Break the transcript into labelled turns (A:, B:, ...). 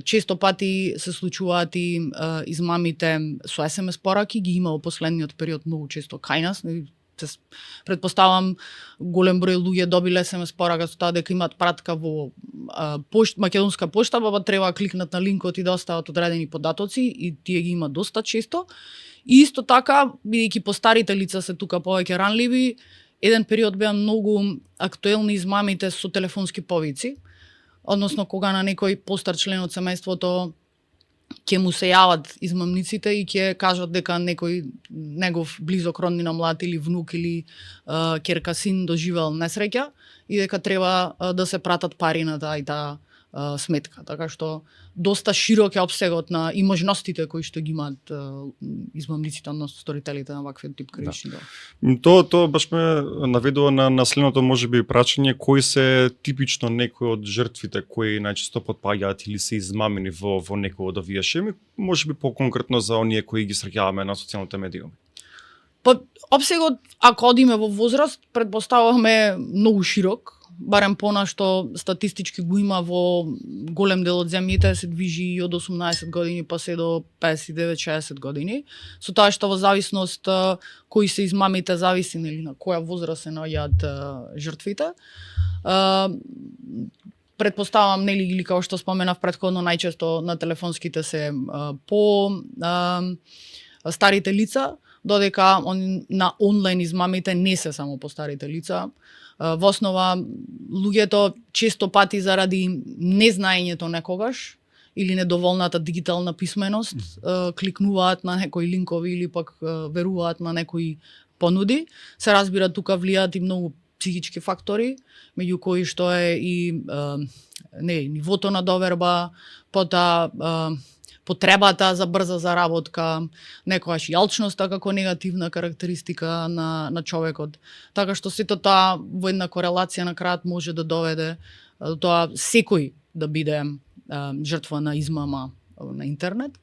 A: Често пати се случуваат и измамите со СМС пораки, ги има во последниот период многу често кај нас. Предпоставам голем број луѓе добиле СМС порака со тоа дека имаат пратка во македонска пошта, па треба кликнат на линкот и да остават одредени податоци и тие ги има доста често. И исто така, бидејќи постарите лица се тука повеќе ранливи, еден период беа многу актуелни измамите со телефонски повици, односно кога на некој постар член од семејството ќе му се јават измамниците и ќе кажат дека некој негов близок роднина млад или внук или ќерка син доживел несреќа и дека треба да се пратат пари на таа и таа сметка. Така што доста широк е опсегот на и можностите кои што ги имаат измамниците, односно сторителите на вакви тип кривични дела.
B: Тоа баш ме наведува на следното можеби прашање, кои се типично некои од жртвите кои најчесто потпаѓаат или се измамени во некој од овие шеми, можеби поконкретно за оние кои ги среќаваме на социјалните медиуми.
A: Па опсегот, ако одиме во возраст, предпоставуваме многу широк, барем понашто статистички го има во голем дел од земјите, се движи и од 18 години па се до 59-60 години. Со тоа што во зависност кои се измамите зависи нели на која возраст се наоѓаат жртвите. Предпоставам нели или како што споменав претходно, најчесто на телефонските се по старите лица, додека на онлайн измамите не се само по старите лица. Во основа, луѓето често пати заради незнаењето некогаш или недоволната дигитална писменост кликнуваат на некои линкови или пак веруваат на некои понуди. Се разбира, тука влијаат и многу психички фактори, меѓу кои што е и нивото на доверба, потоа потребата за брза заработка, некогаш и алчноста како негативна карактеристика на човекот. Така што сето тоа во една корелација на крајот може да доведе до тоа секој да биде жртва на измама на интернет.